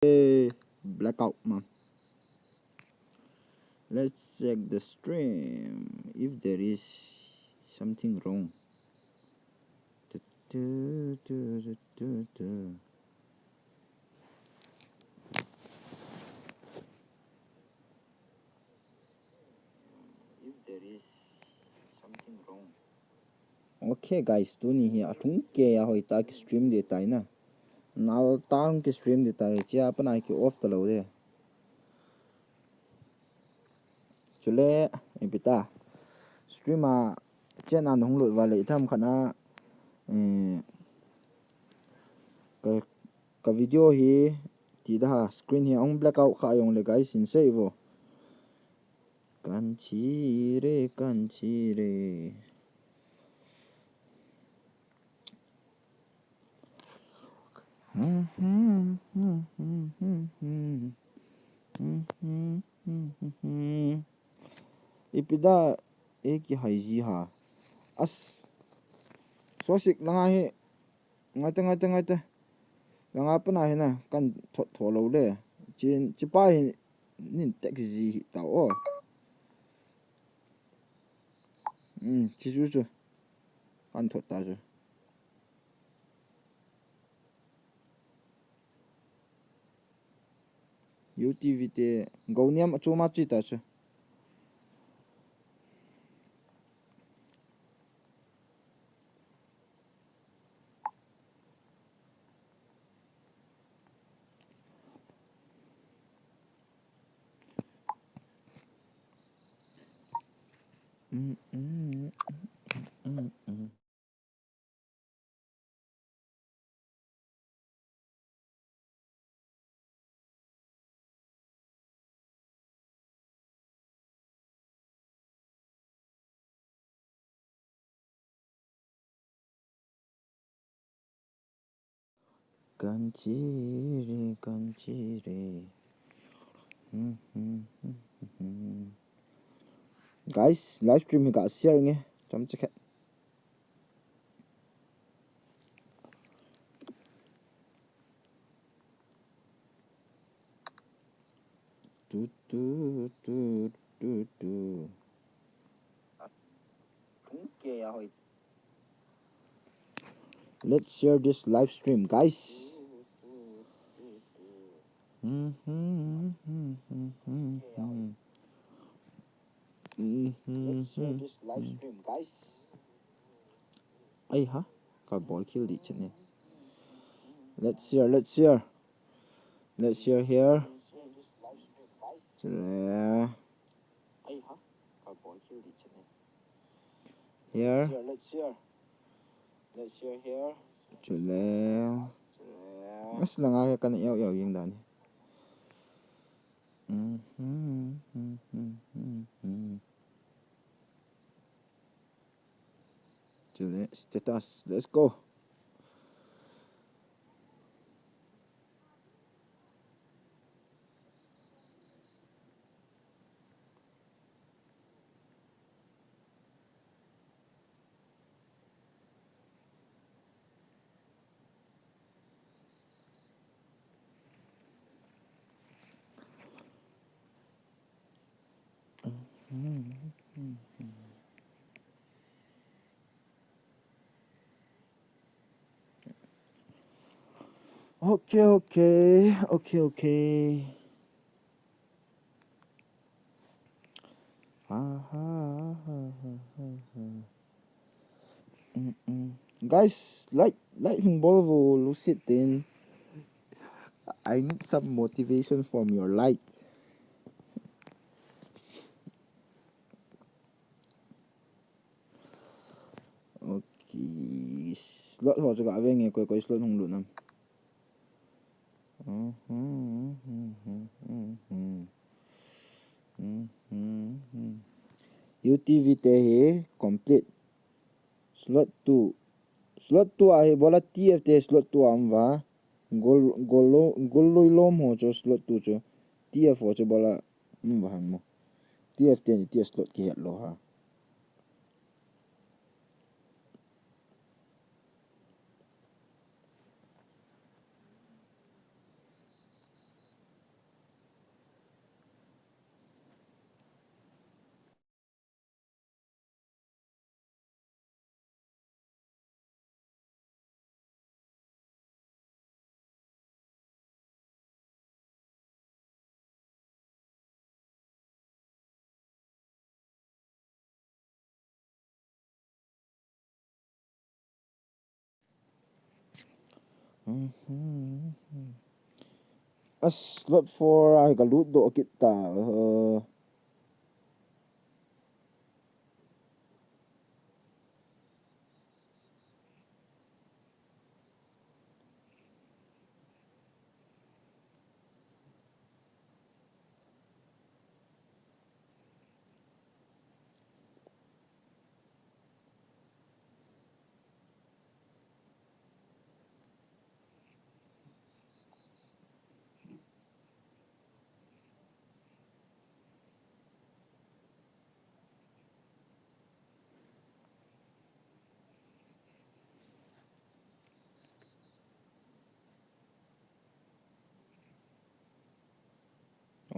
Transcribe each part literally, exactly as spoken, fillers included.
Eh, blackout, man. Let's check the stream if there is something wrong. Tu, tu, tu, tu, tu, tu. If there is something wrong. Okay, guys, tuni hi alhung kei a hoitah a ki stream ding tai na. Nal tah a ki stream ding tai, chia pana ki off talou ding. Chule, ipi ta. Stream a chan a nahung lut uva le, itham khat na, eh, ka, ka video hi, ti da ha, screen hi ahung blackout kha jong le, guys, hin sei vo. Kan chi re, kan chi re. Ipi da e ki hai ji ha. As. Sosik langa hi. Ngai te, ngai te, ngai te. Langa pana hi na kan thot tho lou le. Chin, chipa hi nin tek ji hi ta o. Hmm, chi chu chu. Kan thot ta chu. U T V te, go niam a chu ma chi ta chu. Kan chi re, kan chi re. Guys, live stream hi ka share nge. Chomcha khat. Tu, tu, tu, tu, tu. Let's share this live stream, guys. Let's share this live stream, guys. Ai ha, ka bol khel di chen ne. Let's share, let's share. Let's share here. Chule. Ai ha, ka bol khel di chen ne. Here. Let's share, let's share. Let's share here. Chule. Chule. Mas langa ka kan yau yau jing dan. Chule, status, let's go. Okay, okay, okay, okay. Guys, like, like hin bol vo, lusit tin. I need some motivation from your like. Okay. Slot ho chu ga ve nge, koi koi slot hung lut nam. U T V te hi complete. Slot two. Slot two a hi bola T F te slot two a um va. Gol, gol lo, gol loi lom ho chu slot two chu. T F ho chu bola um va hang mo. T F te ni T F slot ki het lo ha. A slot four a hi ka lut doh kit ta. Uh,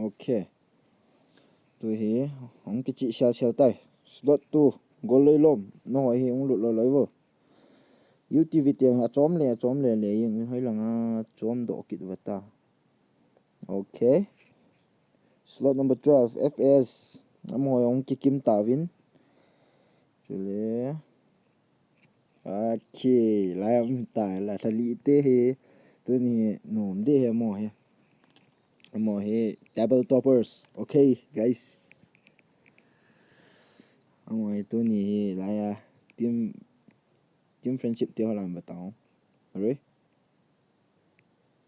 Okay. Tu hi, hung kichi sial sial tai. Slot two, gol loi lom. No hi hung lut lo loi vo. U T V te a chom le, a chom le le, yung hoi langa chom doh kit vata. Okay. Slot number twelve, F S. Amaho hung kikim ta vin. Chule. Okay, lai am ta la thali te hi. Tuni nom de hi mo hi. Mo hi table toppers. Okay, guys. Amo hi tuni hi lai a team, team friendship te ho lam batao. Are?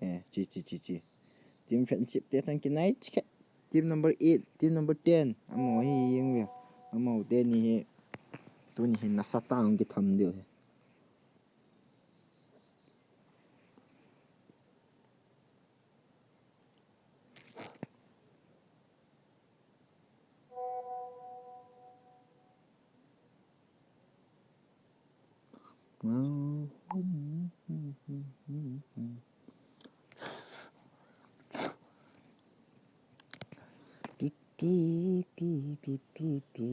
Eh, chi, chi, chi, chi. Team friendship te tang kinai chika. Team number eight, team number ten. Amo hi yung ya. Amo te ni hi. Tuni hi nasa tang kitham diu hi. Tu, tu, tu, tu, tu, tu.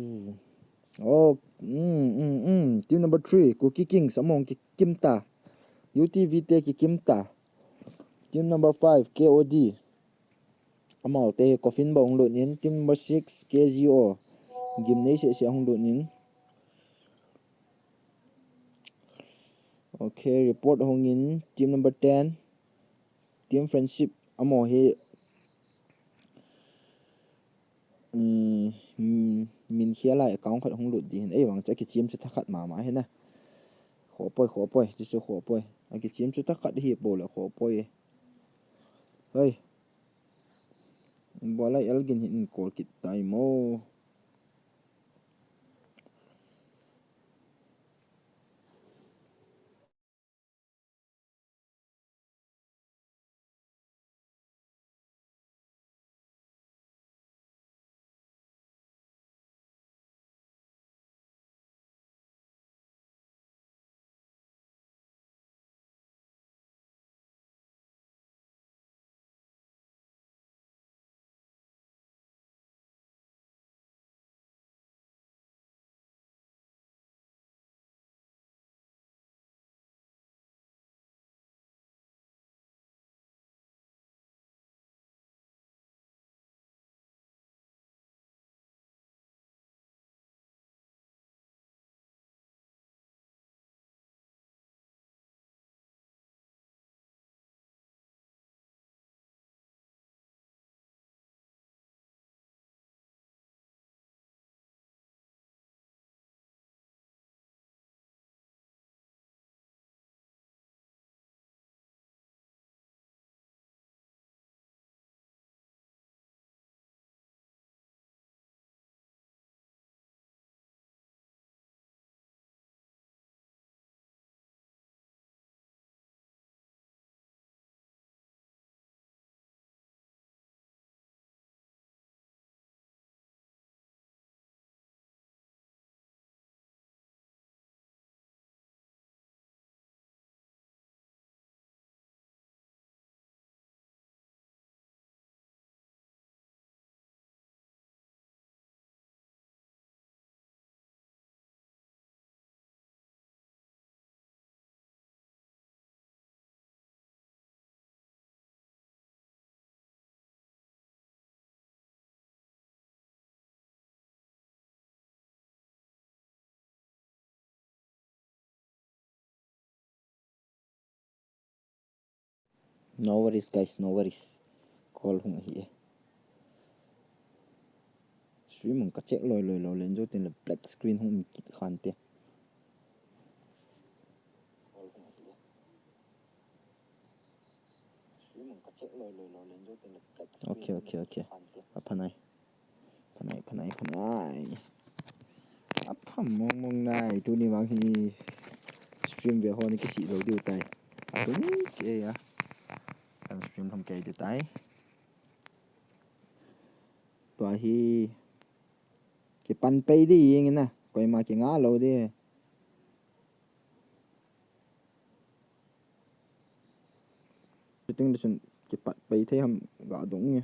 Oh, mm, mm, mm. Team number three, Kuki Kings, among ki-, kimta. U T V te ki kimta. Team number five, K O D. Amau te coffin ba hung lut in. Team number six, K G O. Gimnei se se hung lut in. Okay, report hung in. Team number ten. Team friendship. Amau hi. Um, mm, min khia lai account khat hung lut di hin. Ei, vang chu a kichim chu thakhat mama hi na. Khopoi, khopoi, chu chu khopoi. A kichim chu thakhat hi po le khopoi. Hei. Bola Elgin hin call kit tai mo. No worries, guys, no worries. Call hung ahi e. Stream hung ka check loi loi lou len jou tin le black screen hung um kit khan te. Okay, okay, okay. Apha nai. Apha nai, apha nai, apha nai. Apha mong mong nai. Tuni vang hi stream ve ho ni kisih jou diu tai. Tuni ke ya. Kan stream thum ke diu tai. Tua hi kipan pei di jeng in a, koima kinga lou di. Setting le chun kipat pei thei ham ga dong e.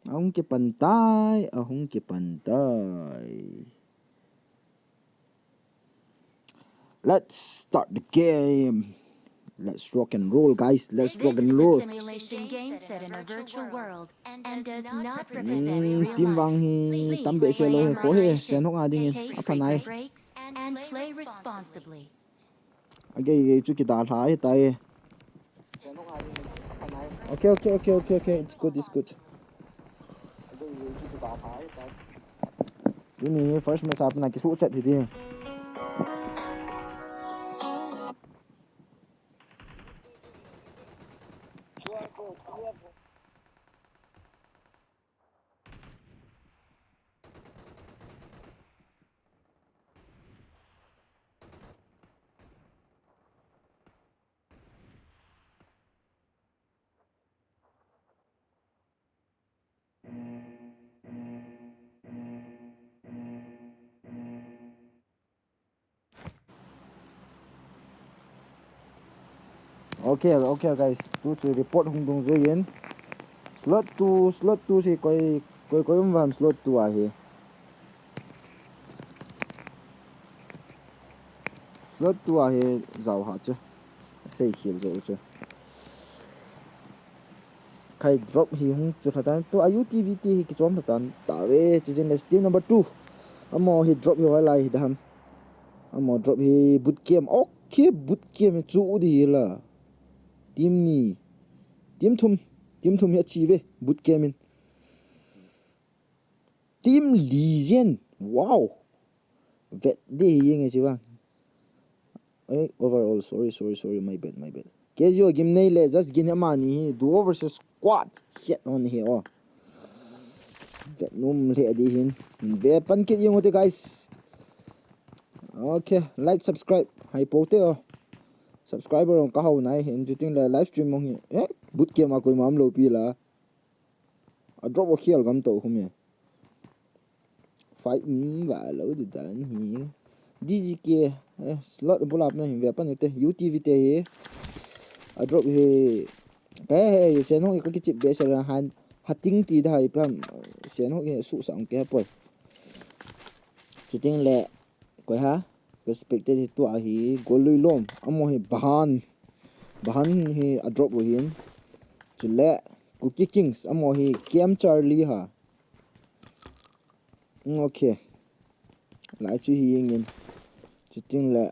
Ahung kipan tai, ahung kipan tai. Let's start the game. Let's rock and roll, guys. Let's rock and roll. Simulation game set in a virtual world and does not represent real life. Team vang hi tam behseh lou hi, ko hi Sen Hok a dingin apha nai. Take breaks and play responsibly. Agei gei chu kidalha ahitai. Okay, okay, okay, okay, okay. It's good, it's good. Tuni first match a pat na kisuh chet hi ding. Okay, okay, guys. Tu chu report hung dungjui in. Slot two, slot two hi koi, koi, koi um ham slot two a hi. Slot two a hi jao ha chu. Sei khel jo chu. Khai drop hi hung chu lha tan. Tu a U T V T hi kichom lha tan. Tave, chu jin le team number two. Amaho hi drop hi hoilai hi dam. Amaho drop hi boot camp. Okay, boot camp hi chu u di hi la. Team ni. Team thum. Team thum hi achi ve. Boot camp in. Team li jen. Wow. Vet di hi nge chi vang. Eh, overall, sorry, sorry, sorry, my bad, my bad. K Z O gim nei le, just gin amani hi, duo versus squad. Shit on hi o. Vet nom le di hin. Ve pan kit jeng u te, guys. Okay, like, subscribe. Hai po te o. Subscriber ong ka hau nai hin, chuting le live stream ong hi. Eh, boot camp a koima um lou pi la. A drop o khel gam to hum e. Fight, um, va lo di dan hi. D G K, eh, slot bulap na hin ve pan te, U T V te hi. A drop hi. Ka he, he, Sen Hok ka kichip behseh la han, hating ti da hai pam. Sen Hok hi su sang ke poi. Chuting le, koi ha? Respected hi tua hi, Golui Lom. Amaho hi Bahan. Bahan hi a drop u hin. Chule, Kuki Kings. Amaho hi, K M Charlie ha. Mm, okay. Lai chu hi jeng in. Chuting le.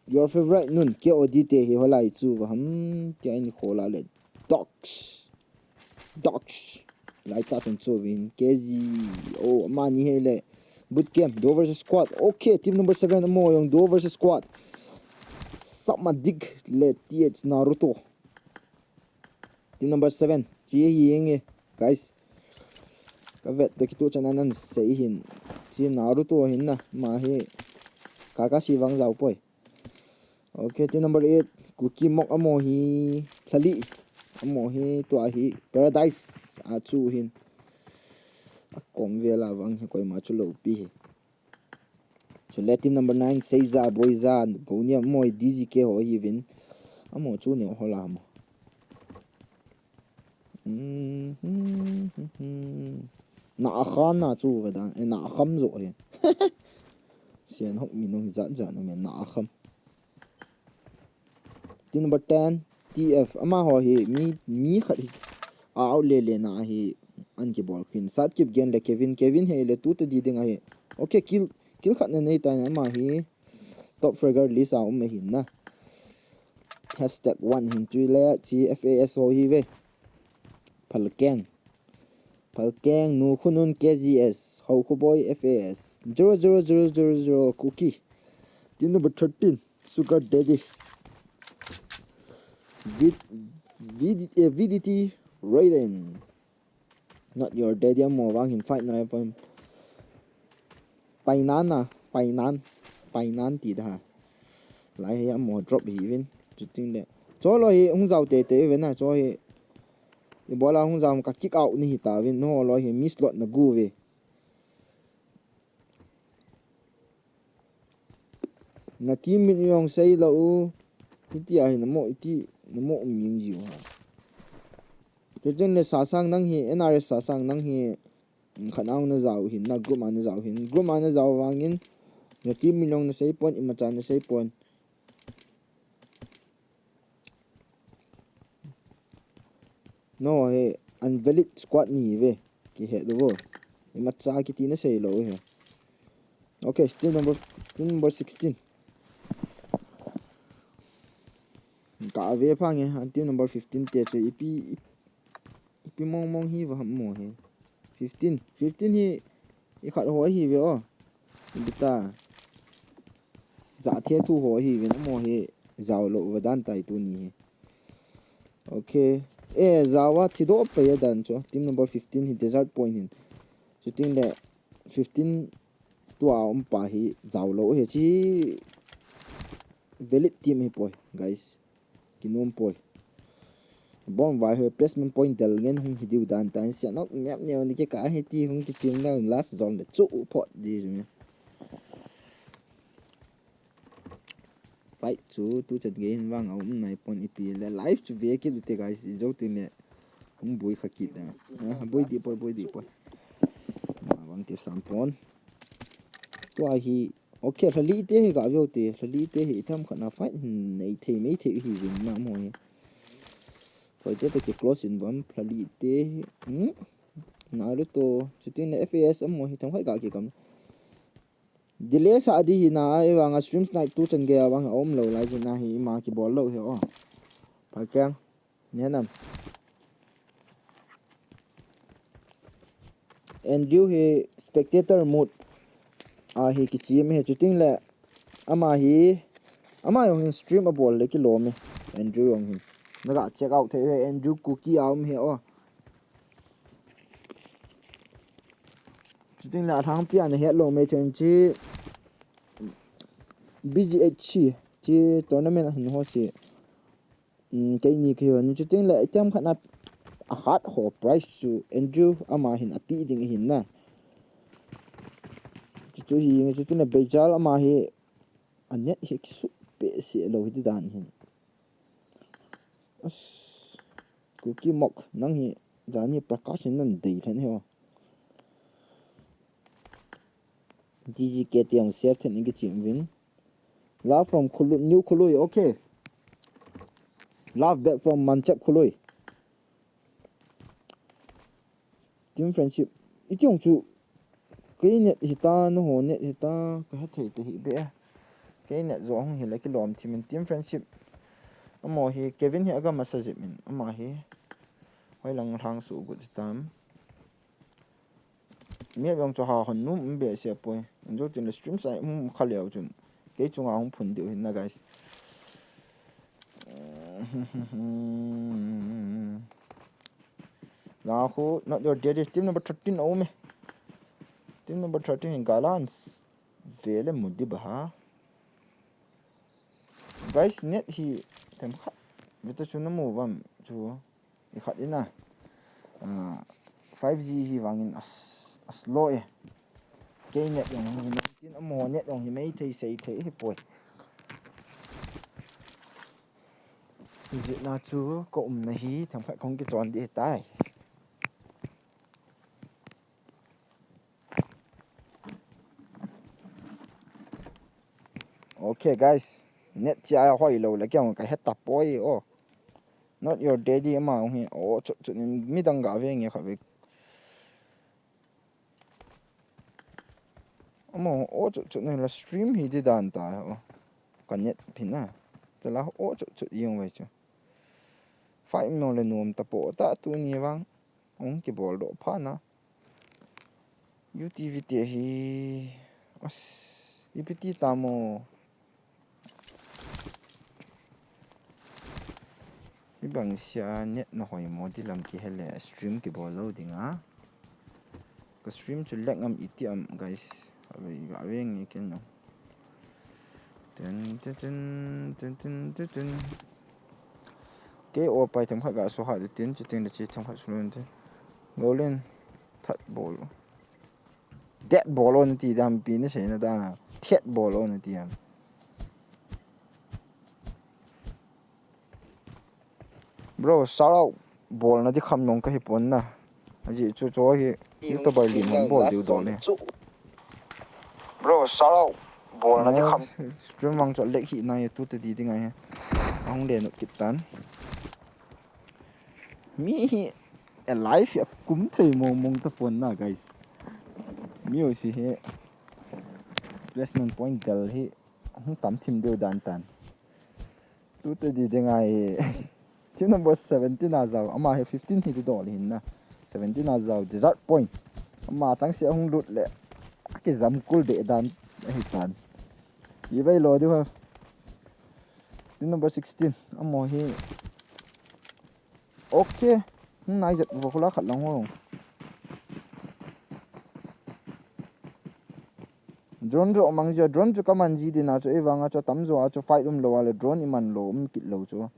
Your favorite nun, K O D te hi hoilai chu va ham. Tia in khola le. Docs. Docs. Lai ta tun chu vin. K Z. Oh, amani hi le. Boot camp. Duo versus squad. Okay, team number seven. Amaho jong duo versus squad. Samadik le T H Naruto. Team number seven. Chi hi jeng e. Guys. Ka vet to kitu chan anan sei hin. Chi Naruto hin na. Ama hi. Kakashi vang jao poi. Okay, team number eight. Kuki Mok amaho hi. Lhali. Amaho hi. Tua hi. Paradise. A chu hin. A kom vel a vang hi koima chu lou pi hi. Chule team number nine, Seiza, Boiza, Gonia, amaho hi D G K ho hi vin. Amaho chu neo hola mo. Mhm. Na a khan na chu ve dan. Eh, na a kham jo hi. Sen Hok mi nung jat jat nung na a kham. Team number ten, T F. Amaho hi mi, mi khat hi. A out le le na hi an kibol khin. Sat Kipgen le Kevin. Kevin hi le tu te di ding ahi. Okay, kill, kill khat na nei ta na ama hi. Top fragger list a um ahi na. Hashtag one hin chu le chi F A S ho hi ve. Phalkeng. Phalkeng, Nu Khunun K Z S. Hau Khuboi F A S. Zero zero zero zero zero Kuki. Team number thirteen. Sugar Daddy. V-, V D, eh, V D T Raiden. Not your daddy, amaho vang hin fight na lai pon. Painan na, painan, painan ti da ha. Lai hi amaho drop hi vin. Chuting le. Cho lo hi hung jao te te vin na, cho hi. Ibola hung jao ka kick out ni hi ta vin, no lo hi miss lot na gu ve. Na team min i ong sei lo u. Hiti a hi na mo iti, na mo um jing jiu ha. Chuting le Sasang nang hi, N R S Sasang nang hi, mm, khat a na jao hin, na group a na jao hin. Group a na jao vangin, na team min jong na sei pon, imacha na sei pon. No, he, unvalid squad ni ve. Kihe do vo. Imacha kiti na sei lou he. Okay, team number, team number sixteen. Ka ve pha nge, an team number fifteen te chu ipi, ipi mong mong hi va mo he. Fifteen, fifteen hi i khat ho hi ve o. Bita. Za the thu ho hi ve na mo he. Jao lou va dan tai tuni hi. Okay. E, jao a thi do pa ya dan chu. Team number fifteen hi desert point hin. Chuting le fifteen tua um pa hi jao lou he chi valid team hi poi, guys. Kinom poi. Bon vai he placement point del ngen hung hi diu dan tan sia nok map neo ni ke ka he ti hung kichim na last zone le chu pot di jum. Fight chu tu chat ge hin vang a um nai pon ipi le live chu ve kit u te guys, i jo tin le hung boi kha kit na. Ha, boi di poi, boi di poi. Ma vang ti sam pon. Tua hi, okay, lhali te hi ga jo te, lhali te hi tham khat na fight hin nei thei mei thei hi vin na mo hi. Koi te te ke close in vam, lhali te hi. Hmm? Naruto, chutin le F A S amo hi tham khat ga ke kam. Delay sa di hi na, a vang a stream snipe tu chan ge a vang a um lou lai jin a hi ima kibol lou hi o. Phalkeng. Ni nam. Andrew hi spectator mode a hi kichim hi chuting le ama hi, ama jong hin stream abol le kilom e. Andrew jong hin. Na ga check out thei he Andrew Kuki a um hi o. Chuting le a thang pia na het lou mai thei chi B G H chi, chi tournament a hin ho si. Um, keini kei ho ni chuting le item khat na a hat ho price chu Andrew ama hin api ding hin na. Chu chu hi chuting le Beijal ama hi a net hi kisu pe se lou hi ti dan hin. As, Kuki Mok, nang hi jani Prakash in nan dei thlen hi o. G G K T ang save thlen in kichim vin. Love from Khulu, New Khului, okay. Love back from Manchak Khului. Team friendship. Iti jong chu kei net hita, naho net hita, ka ha thei te hi be. Kei net jo hung hi le kilom thim in team friendship. Amo hi Kevin hi aga masa jip in, ama hi hoi lang lang su gut tam. Mi jong chu ha hon num um be se poi. An jo tin le stream sai um kha leo chun. Kei chunga hung phun diu hin na, guys. La khu, not your daddy. Team number thirteen a um e. Team number thirteen in Galans. Vele mudi baha. Guys, net hi them khat. Vita chu na mu vam chu. I khat in a, ah, five G hi vangin as, as low e. Kei net jong hi mei tin amo net jong hi mei thei sei thei hi poi. Jitna chu ka umna hi themkhat kong kichon di tai. Okay, guys. Net chia hoi lou le kya ka het ta poi o. Not your daddy ama hi. O, chu, chu, midang ga ve nge kha ve. Amo, o, chu, chu, ni la stream hi di dan ta o. Ka net phin a. Te la o, chu, chu, yung ve chu. Five mo le nom ta po ta tu ni vang. Ong kibol do pha na. U T V te hi. As, ipi ti ta mo. Hibang sia net na hoi mo ti lam ki hele stream kibol lou ding a. Ka stream chu lag am iti am, guys. Ave, ave nge ken no. Ten, ten, ten, ten, ten, ten, ten. Kei o pai themkhat ga su ha tin, chuting le chi themkhat su lun tin. Golin, that bol. That bol on ti dam pi ni sei na da na. That bol on ti am. Bro, shout out. bolna di kham jong kahi pon na. Ajeh chu chu hi YouTuber lim hon bol diu dol e. Bro, shout out. Bolna di kham. Stream vang chu lek hi nai, tu te di ding ahi. Ahung le nop kit tan. Mi hi alive hi akum thei mong mong tapon na, guys. Mi ho si hi placement point del hi hung tam thim deu dan tan. Tu te di ding ahi. Team number seventeen a jao. Ama hi fifteen hi ti dol hin na. Seventeen a jao. Desert point. Ama chang se ahung lut le, akijam kul de dan ahi tan. Ivei lo diu ha. Team number sixteen. Amaho hi. Okay. Hung nai jep vo khula khat lang ho. Drone jo mang jo, drone chu kaman ji dina chu, ei vanga chu tamjo a chu fight um lou a le drone iman lou um kit lou chu.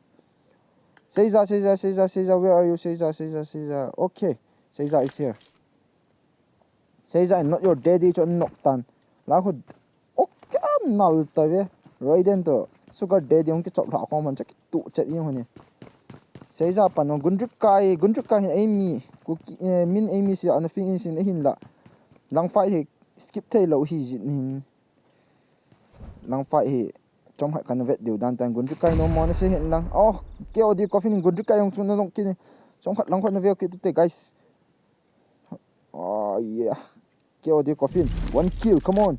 Seiza, Seiza, Seiza, Seiza, where are you, Seiza, Seiza, Seiza? Okay, Seiza is here. Seiza, not your daddy chu an nok tan. La khu, okay, nal ta ve. Raiden to sugar daddy hung kichop lha khom man chu kitu chet ing huni. Seiza pan no Gundrikai, Gundrikai hin eimi, Kuki, eh, min eimi si ana fing in sin ehin la. Lang fight hi skip thei lou hi jin hin. Lang fight hi chom hai kan vet diu dan tan Gundrikai no mo na se hin lang. Oh, K O D coffin Gundrikai hung chung na nok kini. Chom khat lang khat na ve kit te, guys. Oh, yeah. K O D coffin. One kill, come on.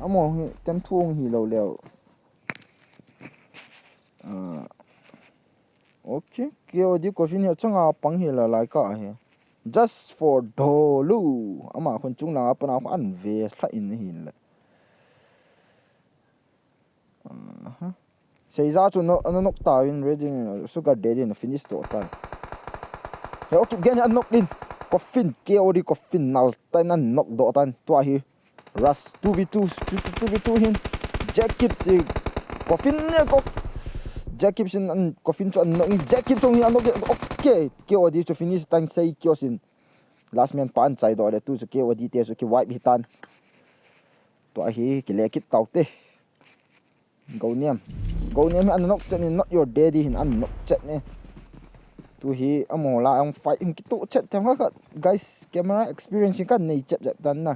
Amaho hi tem thu hung hi lou leu. Ah. Okay. K O D coffin hi achanga pang hi la lai ka hi. Just for Dolu. Ama khun chung langa pana khu an ve lha in hin le. Aha. Seiza chu no, no nok ta in ready, sugar daddy na finish to ta. He, okay, gen an nok din. Coffin, K O D coffin nal ta in an nok do tan. Tua hi. Rush two v two, two, two, two v two hin. Jack Gibbs si. Coffin ne ko. Jack Gibbs in an coffin chu an nok in. Jack Gibbs hung hi an nok. Okay, K O D chu finish tan sei kyo sin. Last man pa an chai do le tu chu K O D te chu ki wipe hi tan. Tua hi ki le kit tau te. Go niam. Go niam hi an nok chet ni, not your daddy hin an nok chet ni. Tu hi amaho la ang fight in kitu chet them kha, guys, camera experience kan nei chet chet tan na.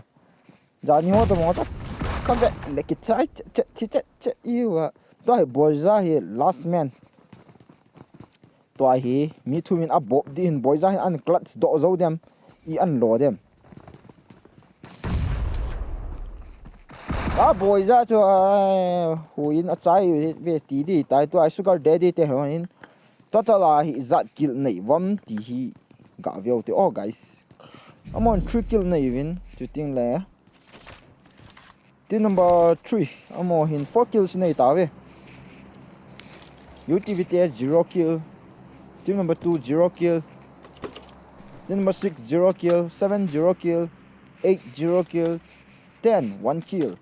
Jani ho to mo ta. Ka ve le kichai chet chet chet chet iwa. Tu hi Boiza hi last man. Tua hi mi thum in a bop di hin Boiza hin an clutch do zo dem i an lo dem. A Boiza chu a hu in a chai ve ti di tai tua sugar daddy te ho in total a hi zat kill nei vam ti hi ga veu te. Oh, guys. Amon three kill nei vin chuting le. Team number three, amaho hin four kills nei ta ve. U T V te zero kill. Team number two, zero kill. Team number six, zero kill. Seven, zero kill. Eight, zero kill. Ten, one kill.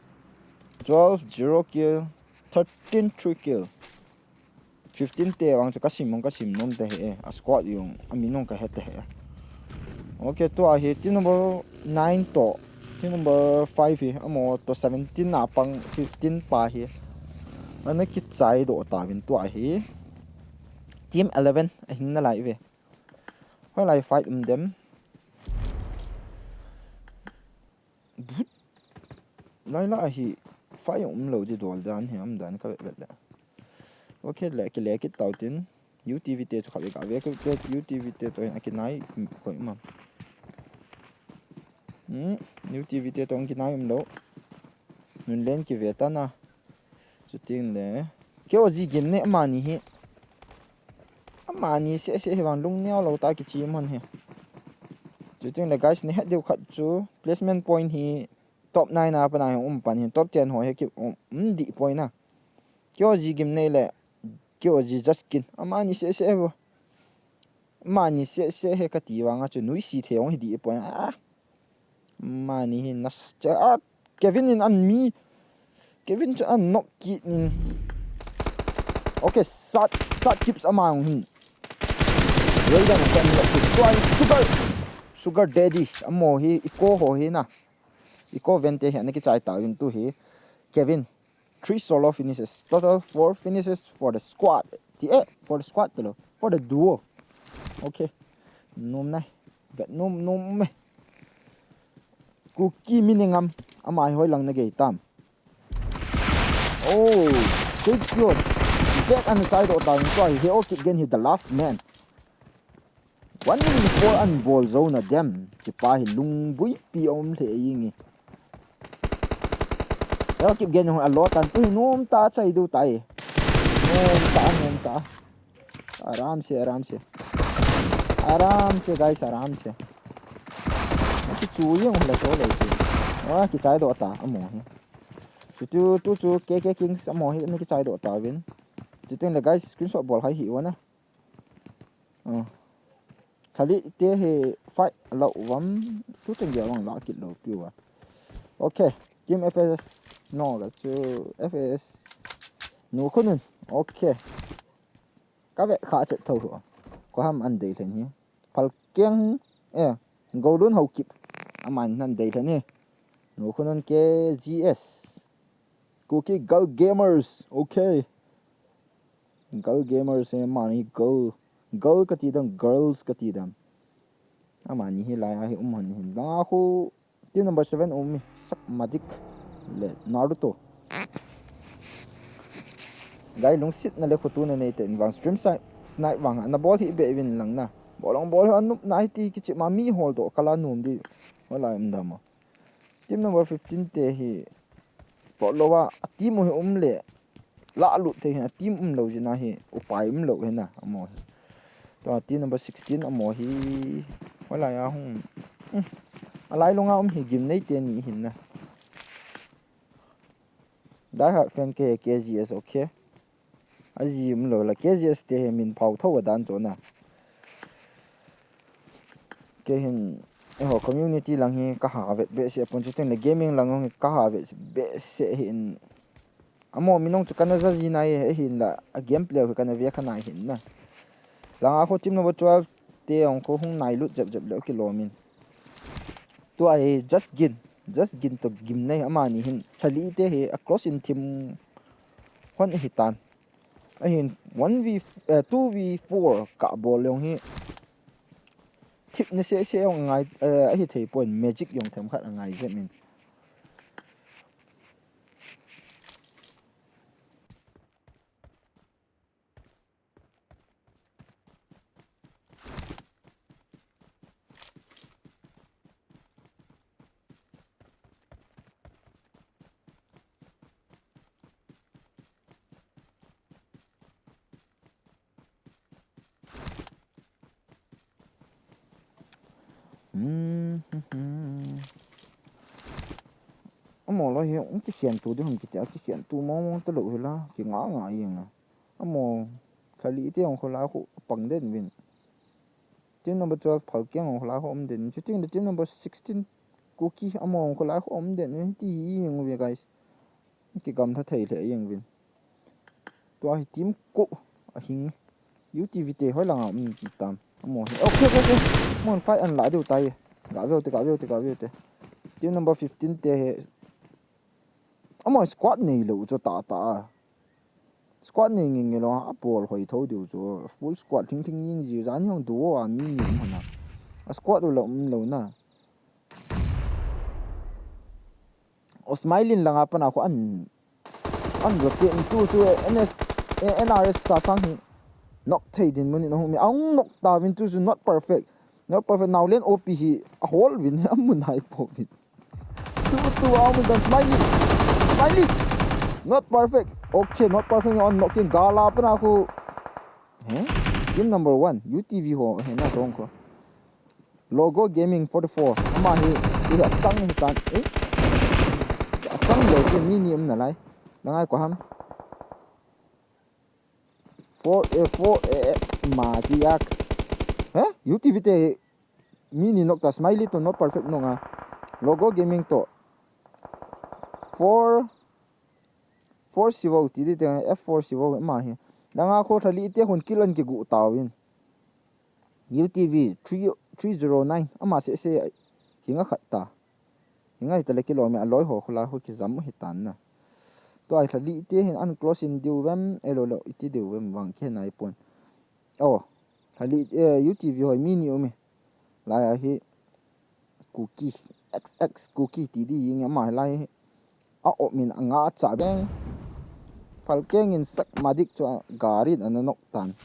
Twelve, zero kill. Thirteen, three kill. Fifteen te vang chu ka sim mong ka sim nom te he, a squad jong a min jong ka he te he. Okay, tua hi team number nine to, team number five hi, amaho to seventeen a pang fifteen pa hi. Ana kichai do ta vin tua hi. Team eleven a hin na lai ve. Hoi lai fight um dem. But lai la hi fight um lo di dol dan hi um dan ka vet vet le. Okay, le ki le kit tau tin U T V te chu kha ve ka ve ka ve U T V te to a kinai koi ma. Hmm, U T V te to kinai um lo. Nun len ki ve ta na. Chuting le. K O G game ne amani hi. Amani se se hi vang lung neo lo ta kichi mon hi. Chuting le guys, ne het diu khat chu placement point hi top nine a pana hi um pan hi top ten ho hi ki um, um di point na. K O G game ne le K O G just kin. Amani se se vo. Amani se se he ka ti vang a chu nui si the ong hi di point. Ah. Mani hin nas cha a Kevin in an mi. Kevin chu an nok ki nin. Okay, sat, sat kips amang hin. Raiden kan nok ki. Tua hi sugar. Sugar daddy. Amaho hi eco ho hi na. Eco vente hi ana kichai ta vin tu hi. Kevin. Three solo finishes. Total four finishes for the squad. ti, eh, for the squad ti lou, for the duo. Okay. Nom nai. Vet nom nom e. Kuki mi nengam. Ama hi hoilang na gei tam. Oh, good shot. Back an chai doh tan, tua hi Heo Kipgen hi the last man. One minute four an bol jou na dem. Hichepa hi lungbuipi a um lheh jeng e. Heo Kipgen hung a lo tan tu hi nom ta chai diu tai. Nom ta, nom ta. Aram se, aram se. Aram se, guys, aram se. Kichu jeng hung le so le se. Ah, kichai doh ta, amaho hi. Chuti tu chu K K Kings amaho hi ana kichai doh tauvin. Chuteng le guys, screenshot bol hai hi uva na. Ah. Khalite hi fight lou uvam, tu chang gei vang la kit lou piu a. Okay, Team F S no ga chu F S nu khunun. Okay. Ka ve kha chet tho ho. Ko ham an dei lhen hi. Phalkeng, eh, Golden Haokip. Aman nan dei lhen hi. Nu khunun K G S. Kuki Girl Gamers. Okay. Girl Gamers, eh, mani girl. Girl kati dam, girls kati dam. Amani hi lai a hi um hon hin. Langa khu team number seven um mi. Sak Madik le Naruto. Guys, lungsetna le khotuna nei te in vang stream snipe, snipe vang a na bol hi be vin lang na. Bol ong bol hi anop nai ti kichi ma mi hol doh kala num di. Hoilai um dam a. Team number fifteen te hi pot lou a, a team u hi um le, la lut thei hin, a team um lou jeh a hi, upai um lou hin a, amaho hi. Tua team number sixteen amaho hi, hoilai a hung, hmm, a lai lung a um hi gimnei teni hin na. Die Hard fan K, K G S, okay. A ji um lou la, K G S te hi min phao tho a dan chu na. Kei hin, eiho community lang hi ka ha vet behseh pon, chuteng le gaming lang hi ka ha vet behseh hin. Amaho min ong chu kana ja ji nai, ahin la, a gameplay hi kana ve kha nai hin na. Langa khu team number twelve te ong khu hung nai lut jep jep le kilom in. Tua hi Just Gin, Just Gin to gimnei amani hin. Thali te hi a close in team hon hi tan. Ahin one v, eh, two v four ka bol jong hi. Thip na se se jong ngai, eh, ahi thei pon, magic jong themkhat angai jep in. Hmm, hmm, hmm. Amaho loi hi, um, kikhen tu ding hon kiti a, kikhen tu mong mong talou hi la, kinga nga jeng a. Amaho, Khalite jong khu la khu pang den vin. Team number twelve Phalkeng jong khu la khu um den. Chuteng le team number sixteen Kuki amaho jong khu la khu um den vin. Ti hi jeng uve guys. Kigamla thei lheh jeng vin. Tua hi team ko ahing. U T V te hoilang a um tam. Amaho hi. Okay, okay, okay. Amaho fight an la diu tai. Ga veu te, ga veu te, ga veu te. Team number fifteen te hi. Amaho squad neilou chu tata. Squad nei nge nge lou a, abol hoi tho diu chu. Full squad thing thing in ji jan jong duo a mi ni um hon a. A squad u la um lou na. O Smiley in langa pana khu an, an rotate in tu chu N S, eh, N R S sa sang hi. Knock thei din mun in ahung mi. Ahung knock ta vin tu chu not perfect. Not perfect. Now len O P hi a hol vin a mun hai po vin. Tu, tu, a mun dan Smiley. Smiley. Not perfect. Okay, not perfect. On knock in gala pana khu. He? Team number one. U T V ho. He na tong ko. Logo Gaming forty-four. Ama hi, hi achang hi tan. Eh? Achang lo ke mi ni um na lai. Nangai ko ham. Four, eh, four, eh, eh, ma ti yak. He? U T V te mi ni nok ta Smiley to not perfect nong a. Logo Gaming to. Four, four sivo ti di te F four sivo ma hi. Langa kho thali te hun kilan ki gu tawin. U T V three, three zero nine ama se se hinga khat ta. Hinga hi ta le kilom e a loi ho khula ho ki jam hi tan na. Tua hi lha li te hin an close in diu vem, elo lo iti diu vem vang khe nai pon. Oh, lha li, eh, U T V hoi mi ni um e. Lai a hi Kuki, X X Kuki ti di ying ama lai a op min a nga cha beng. Phalkeng in sak madik chu a garin ana nok tan.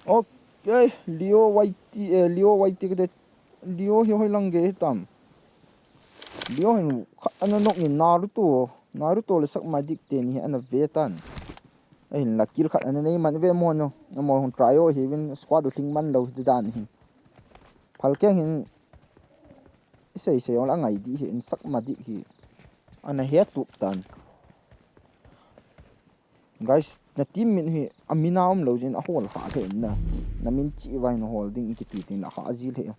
Okay, Leo Y T, eh, Leo Y T kate, Leo hi hoi lang ge tam. Leo hin khat ana nok in Naruto, Naruto le sak madik te ni ana ve tan. Ahin la kill khat ana nei man ve mo no. Amo hung try o hi vin squad u hling man lo hi dan hi. Phalkeng hin isei sei ong la ngai di hi in sak madik hi. Ana he tup tan. Guys, na team min hi a mina um lo jin a hol ha the na. Na min chi vai na hol ding kiti tin la ha ji le.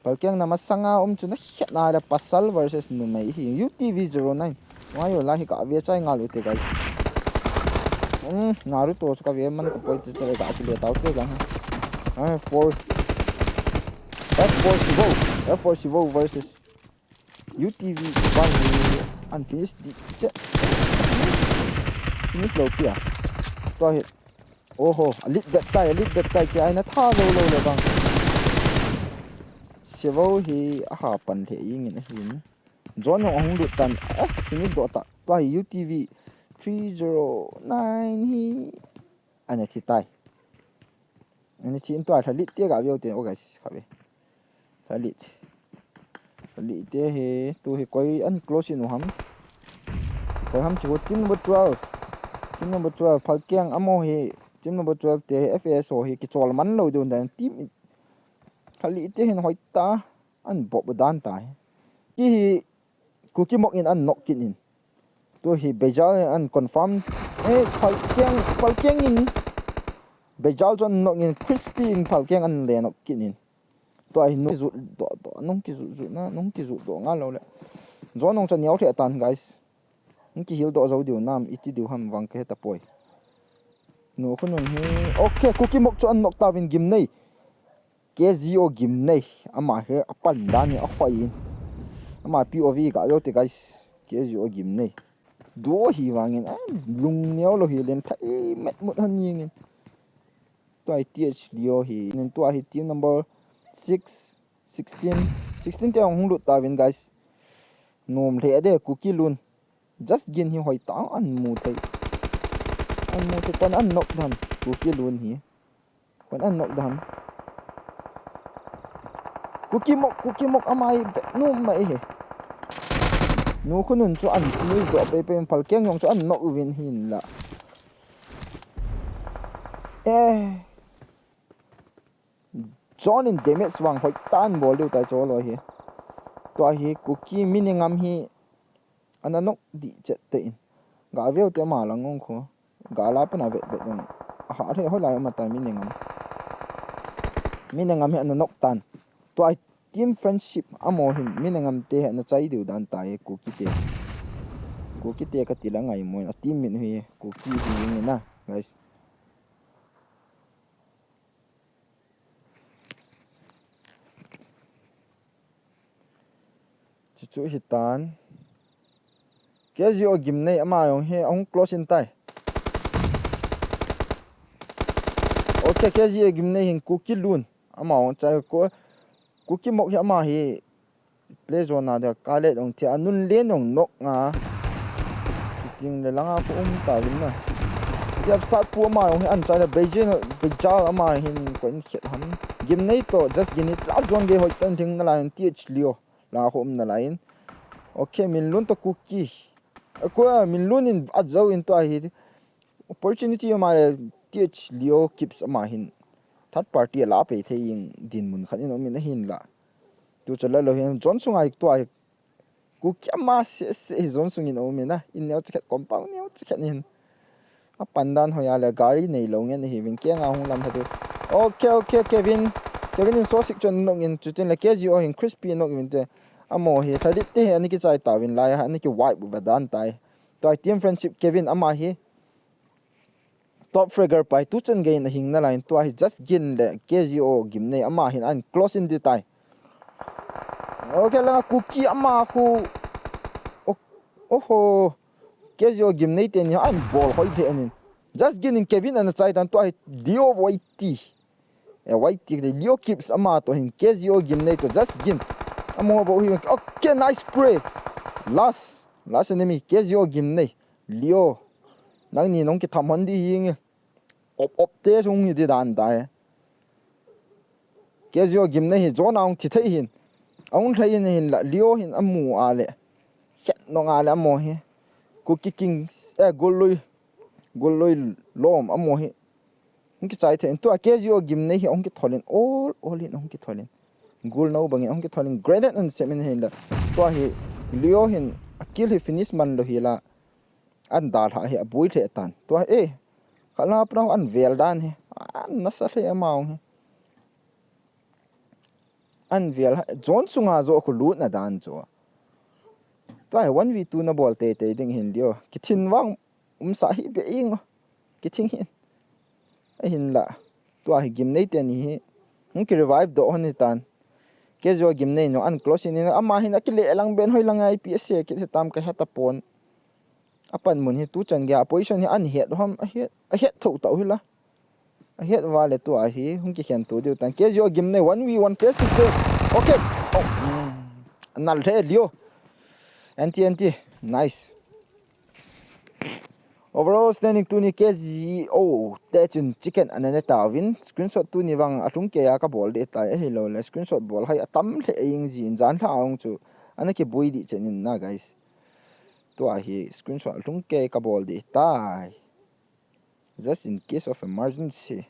Phalkeng na masanga um chu na khet na la pasal versus numei hi U T V zero nine. Wai yo la hi ka ve chai ngal u te guys. Um, Naruto chu ka ve man ka poi te te ga ki le tau te ga. Ah, four. F four Sivo. F four Sivo versus U T V one hi an finish di che. Finish lo pia. Tua hi. Oho, a lead back tai, a lead back tai, kia ina tha lo lo le bang. Sivo hi a ha pan le ying in a hin. John Yong ahung lut tan, eh, finish do ta. Tua hi U T V three zero nine hi. Ana thi tai. Ani thi in tua lha li te ga veu te, oh guys, kha ve. Lha li. Lha li te hi, tu hi koi an close in u ham. Koi ham chi ho team number twelve. Team number twelve, Phalkeng amo hi, team number twelve te hi, F A S ho hi, kichol man lo dun dan team. Lha li te hin hoi ta, an bop dan ta hi. Ki hi, Kuki mok in an nok kin in. Tu hi Bejal in an confirm. Eh, Phalkeng, Phalkeng in. Bejal chu an nok in, Crispy in Phalkeng an le nok kin in. Tua hi nung kizu do do, nung kizu zu na, nung kizu do nga lo le. Zo nung chan yau the tan, guys. Nung kihil do zo diu nam, iti diu ham vang ke ta poi. Nu khu nun hi. Okay, Kuki mok chu an nok ta vin Gimnei. K Z O Gimnei, ama hi a pan dan hi a hoi in. Ama P O V ga veu te guys. K Z O Gimnei. Duo hi vangin, a, lung neo lo hi len thai met mut han ying in. Tua hi T H Leo hi. Nin tua hi team number six, sixteen, sixteen te hung lut ta vin guys. Nom le de Kuki lun. Just Gin hi hoi ta an mu thei. An mu thei pan an nok dan. Kuki lun hi. Kon an nok dan. Kuki mok, Kuki mok amai nu mai he. Nu khu nun chu an ni do pe pe Phalkeng jong chu an nok uvin hin la. Eh. John in damage vang hoi tan bol diu tai cho lo hi. Tua hi Kuki mi ne ngam hi. Ana nok di chet te in. Ga veu te ma lang ong kho. Ga la pana vet vet ong. Aha, he, hoi lai ma ta mi ne ngam. Mi ne ngam he ana nok tan. Tua team friendship amo hin mi ne ngam te he ana chai diu dan ta he Kuki te. Kuki te ka ti la ngai mo a team min hi Kuki hi ni na, guys. Chuchu hi tan. K Z O Gimnei ama jong hi ahung close in tai. Okay, K Z O Gimnei hin Kuki lun. Ama jong chai ko. Kuki mok hi ama hi play zone a de ka le jong thia nun le nong nok nga. Ting le langa ko um ta vin na. Tiap sat pu ama jong hi an chai le Beijing, Beijing ama hin ko in khet ham. Gimnei to just Gin it la zone ge hoi tan thing na la in T H Leo. La ho um na la in. Okay, min lun to Kuki. Ko min lun in a zo in to hi. Opportunity ama le T H Leo Kips ama hin. Third party la pe thei in din mun khan in um in a hin la. Tu cha la lo hin John sungai to hi. Kuki ama se se hi John sung in um in a. In neo chikhat compound neo chikhat in. A pandan hoi a le gari nei lo ngen hi vin ke nga hung lam thatu. Okay, okay, Kevin. Kevin in so sik chon nok in chutin le K Z O hin Crispy nok vin te. Amo hi thadit te hi ani ki chai ta vin lai ha ani ki wipe va dan tai. Toi team friendship Kevin ama hi. Top fragger pai tu chan gei na hing na lai tua hi just Gin le K Z O Gimnei ama hin an close in di tai. Okay, langa Kuki ama khu. Oh, Oho. K Z O gimnei teni an bol hoi the anin. Just gin in Kevin ana chai tan tua hi Leo Y T. E Y T de Leo Kips ama to hin K Z O gimnei to just gin. Amo bo hi. Okay, nice play. Last. Last enemy K Z O gimnei. Leo. Nangni nong kitham hon di hi nge. Op op te sung hi di dan dai. K Z O gimnei hi zona hung thi thei hin. Ahung thei hin hin la Leo hin amu a le. Khet nong a le amo hi. Ku kiking eh gului. Gului lom amo hi. Hung kichai thei hin. Tua K Z O gimnei hi hung kitholin. All, all in hung kitholin. Gul no bangin hung kitholin. Grenade an semin hin la. Tua hi Leo hin a kill hi finish man lo hi la. An dal ha hi abui thei tan. Tua hi eh. Kala pra an vel dan hi. An nasa thei amau hi. An vel ha. Zon sunga zo ku lut na dan zo. Tua hi one v two na bol te te ding hin Leo. Kithin vang umsa hi be ing. Kithing hin. Ahin la. Tua hi gimnei teni hi. Hung ki revive do hon hi tan. K Z O gimnei no an close in ama hin akile lang ben hoi lang I P S se kit hi tam ka heta pon. Apan mun hi tu chan gei a position hi an het ham a het a het tho tau hi la. A het vale tua hi hung kikhen tu diu tan K Z O gimnei one v one face to face. Okay. Oh. Nal the Leo. Anti anti. Nice. Overall standing tuni K Z O te chun chicken ana ne tauvin screenshot tuni vang a lhung kei a ka bol de tai ahilou le screenshot bol hai atam le ing jin jan lha ong chu ana kibui di chen in na guys. Tua hi screenshot lhung kei ka bol di tai. Just in case of emergency.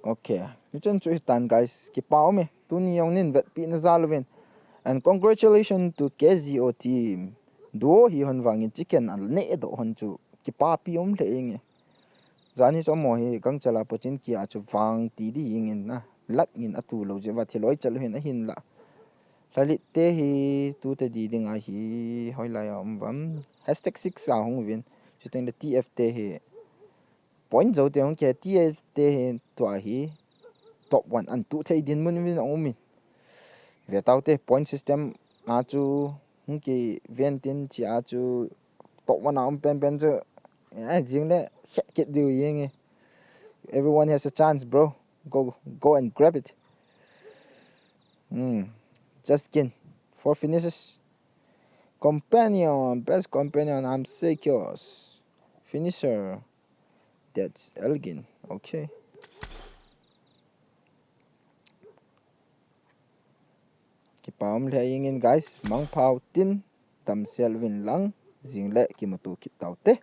Okay. Hichan chu hitan guys. Kipa ume. Tuni jong nin vetpi na jal uvin. And congratulations to K Z O team. Duo hi hon vangin chicken an ne do hon chu. Kipa pi um le inge. Jani chu mo hi gangchela pochin kia chu vang ti di ingin na. Lak ngin atu lo je va thiloi chal hin ahin la. Lalit te hi tu te di ding a hi hoi lai a um vam. Hashtag six a hung vin. Chuteng le T F te hi. Point zo te hung ke T F te hi tua hi. Top one an tu thei din mun vin a um in. Ve tau te point system a chu hung ki ven tin chi a chu top one a um pen pen chu. Ai jing le khet kit diu yeng e. Everyone has a chance, bro. Go go and grab it. Hmm. Just kin. Four finishes. Companion, best companion, I'm Sekios. Finisher. That's Elgin. Okay. Kipa um le ingin guys, mangpha u tin, damsel vin lang, jing le kimuto kit tau te.